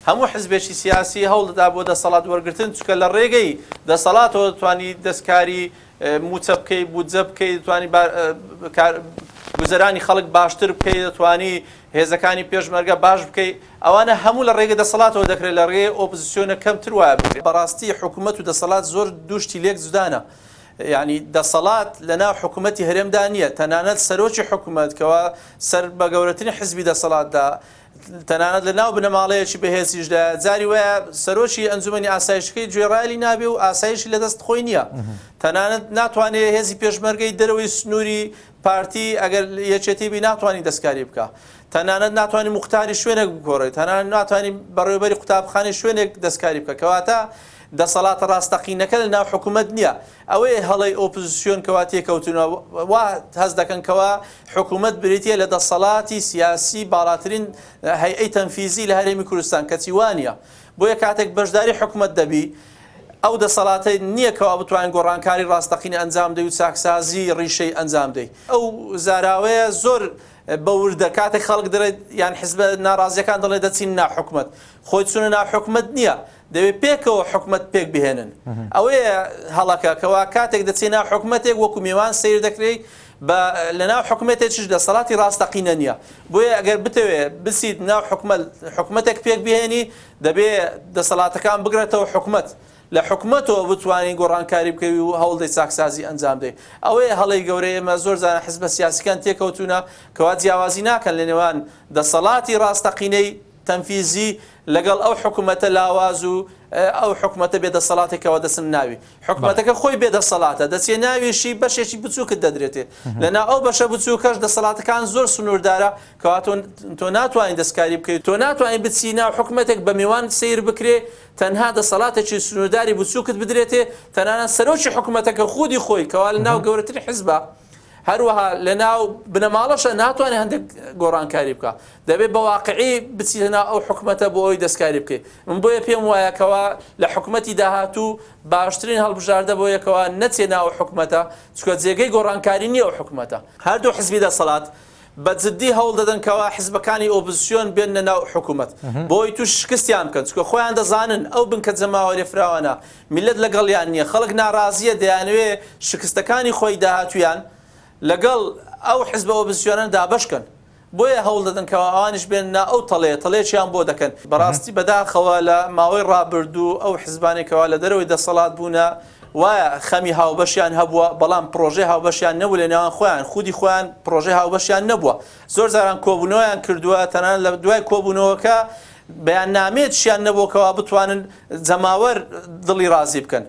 هەموو حزبێکی سیاسی هەوڵدەدا بۆ دەسەڵات وەرگرتن، چونکە لە ڕێگەی دەسەڵاتەوە دەتوانی دەستکاری مووچە بکەی، بودجە بکەی، دەتوانی گوزەرانی خەڵک باشتر بکەی، دەتوانی هێزەکانی پێشمەرگە باش بکەی، ئەوانە هەموو لە ڕێگەی دەسەڵاتەوە دەکرێت، لە ڕێگەی ئۆپزسیۆنە کەمتر وایە بکرێت. بەڕاستی حکومەت و دەسەڵات زۆر دوو شتی لێک جودانە، یانی دەسەڵات لەناو حکومەتی هەرێمدا نییە، تەنانەت سەرۆکی حکومەت کەوا سەر بە گەورەترین حزبی دەسەڵاتدا، تەنانەت لە ناو بنەماڵەیەکی بەهێزیشدا جاری وایە سەرۆکی ئەنجومەنی ئاسایشەکەی گوێڕایەلی نابێ و ئاسایشی لەدەست خۆی نییە، تەنانەت ناتوانێ هێزی پێشمەرگەی دەرەوەی سنووری پارتی ئەگەر یەکێتی بی ناتوانی دەستکاری بکا، تەنانەت ناتوانی موختاری شوێنێک بگۆڕێ، تەنانەت ناتوانی بەڕێوەبەری قوتابخانەی شوێنێک دەستکاری بکا، کەواتە دەسەڵاتە ڕاستەقینەکە لە ناو حکوومەت نییە. ئەوەیە هەڵەی ئۆپزسیۆن کەوا تێکەوتوون و وا هەست دەکەن کەوا حکوومەت بریتییە لە دەسەڵاتی سیاسی باڵاترین هەیئەی تەنفیزی لە هەرێمی کوردستان کەچی وا نییە. بۆیە کاتێک بەشداری حکوومەت دەبی ئەو دەسەڵاتەی نییە کەوا بتوانین گۆڕانکاری ڕاستەقینە ئەنجام دەی و چاکسازی ڕیشەی ئەنجام دەی. ئەو زاراوەیە زۆر بە وردە کاتێک خەڵک دەڵێت یان حزبە ناڕازیەکان دەڵێت دەچین ناو حکومەت، خۆی چوونە ناو حکومەت نییە، دەبێت پێکەوە حکومەت پێک بهێنن. ئەوەیە هەڵەکە کەوا کاتێک دەچێ ناو حکومەتێک وەکو میوان سەیر دەکرێی بە لەناو حکومەتێکیش دەسەڵاتی ڕاستەقینە نییە. بۆیە ئەگەر بتەوێ بچیت ناو حکومەت حکومەتێک پێک بهێنی دەبێ دەسەڵاتەکان بگرێتەوە حکومەت. لە حکومەتەوە بتوانی گۆڕانکاری بکەوی و هەوڵدەی چاکسازی ئەنجام دەی. ئەوەیە هەڵەی گەورەی ئێمە زۆر جاران حزبە سیاسیکان تێکەوتوونە کەوا جیاوازی ناکەن لە نێوان دەسەڵاتی ڕاستەقینەی تەنفیزی لەگەڵ ئەو حکومەتە لاواز و ئەو حکومەتە بێ دەسەڵاتێک کەوا دەچن ناوی. حکومەتەکە خۆی بێ دەسەڵاتە دەچێ ناویشی بەشێکی بچووکت دەدرێتێ. لەناو ئەو بەشە بچووکەش دەسەڵاتەکان زۆر سنووردارە کەوا تۆ تۆ ناتوانی دەستکاری بکەی تۆ ناتوانی بچی ناو حکومەتێک بە میوان سەیر بکرێ تەنها دەسەڵاتێکی سنوورداری بچووکت بدرێتێ تەنانەت سەرۆکی حکومەتەکە خودی خۆی کەوا لە ناو گەورەترین حزبە هەروەها لە ناو بنەماڵەشە ناتوانێت هەندێک گۆڕانکاری بکە دەبێت بە واقعی بچیتە ناو ئەو حکومەتە بۆ ئەوی دەستکاری بکەیت من بۆیە پێم وایە کەوا لە حکومەتی داهاتوو باشترین هەڵبژاردە بۆ یەکەوە نەچێ ناو حکومەتە چونکە جێگەی گۆڕانکاری نییە ئەو حکومەتە. هەردوو حزبی دەسەڵات بە جدی هەوڵ دەدەن کەوا حزبەکانی ئۆپزسیۆن بێننە ناو حکومەت بۆی توش شکستیان بکەن چونکە خۆیان دەزانن ئەو بنکە جەماوەریە فراوانە میللەت لەگەڵیان نیە خەڵک ناڕازیە دەیانەوێ شکستەکانی خۆی داهاتویان لەگەڵ ئەو حزبە ئۆپزسیۆنە دابەش کەن بۆیە هەوڵ دەدەن کەوا ئەوانیش بێننە ئەو تەڵەیە تەڵەیەکیان بۆ دەکەن بەڕاستی بەداخەوە لە ماوەی ڕابردوو ئەو حزبانەی کەوا لە دەرەوەی دەسەڵات بوونە وایە خەمی هاوبەشیان هەبووە، بەڵام پڕۆژەی هاوبەشیان نەبوو لە نێوان خۆیان، خودی خۆیان پڕۆژەی هاوبەشیان نەبووە. زۆر جاران کۆبوونەوەیان کردووە، تەنانەت لە دوای کۆبوونەوەکە بەیاننامەیەکیشیان نەبووە کەوا بتوانن جەماوەر دڵی ڕازی بکەن.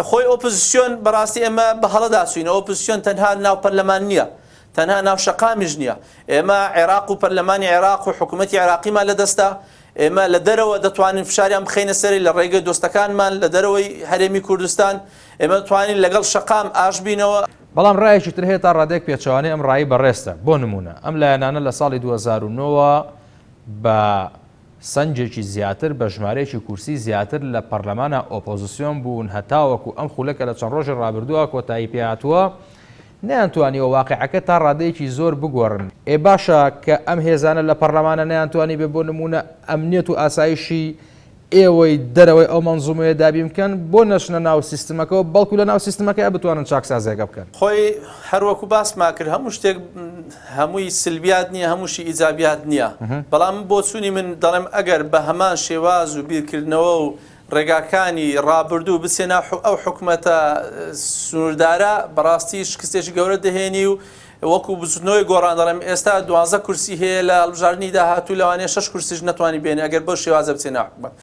خۆی ئۆپزسیۆن بەڕاستی ئێمە بە هەڵەدا چووین، ئۆپزسیۆن تەنها ناو پەرلەمان نییە، تەنها ناو شەقامیش نییە. ئێمە عێراق و پەرلەمانی عێراق و حکوومەتی عێراقیمان لەدەستە، ئێمە لە دەرەوە دەتوانین فشاریان بخەینە سەری لە ڕێگەی دۆستەکانمان لە دەرەوەی هەرێمی کوردستان، ئێمە دەتوانین لەگەڵ شەقام ئاش بینەوە. بەڵام ڕایەکی تر هەیە تا ڕادەیەک پێچەوانەی ئەم ڕایەی بەڕێزتە، بۆ نموونە ئەم لایەنانە لە ساڵی 2009 وە بە سەنجێکی زیاتر بە ژمارەیەکی کورسی زیاتر لە پەرلەمانا ئۆپۆزسیۆن بوون هەتاوەکو ئەم خولە کە لە چەند ڕۆژی ڕابردووە کۆتایی پێهاتووە نەیانتوانیوە واقیعەکە تا ڕادەیەکی زۆر بگۆڕن. ئێ باشە کە ئەم هێزانە لە پەڕلەمانە نەیانتوانیبێ بۆ نموونە ئەمنیەت و ئاسایشی ئێوەی دەرەوەی ئەو مەنزومەیە دابین بکەن، بۆ نەچنە ناو سیستمەکەوە بەڵکو لە ناو سیستمەکەیا بتوانن چاکسازیەکە بکەن؟ خۆی هەر وەکو باسمان کرد هەموو شتێک هەمووی سلبیات نییە هەمووشی ئیجابیات نییە بەڵام بۆچوونی من دەڵێم ئەگەر بە هەمان شێواز و بیرکردنەوە و ڕێگاکانی ڕابردوو بچێ ناو ئەو حکومەتە سنووردارە بەڕاستی شکستێکی گەورە دەهێنی و وەکو بزوتنەوەی گۆڕان دەڵێم ئێستا دوانزە کورسی هەیە لە هەڵبژاردنی داهاتوو لەوانەیە شەش کورسیش نەتوانی بێنێ ئەگەر بەو شێوازە بچێ ناو حکومەت.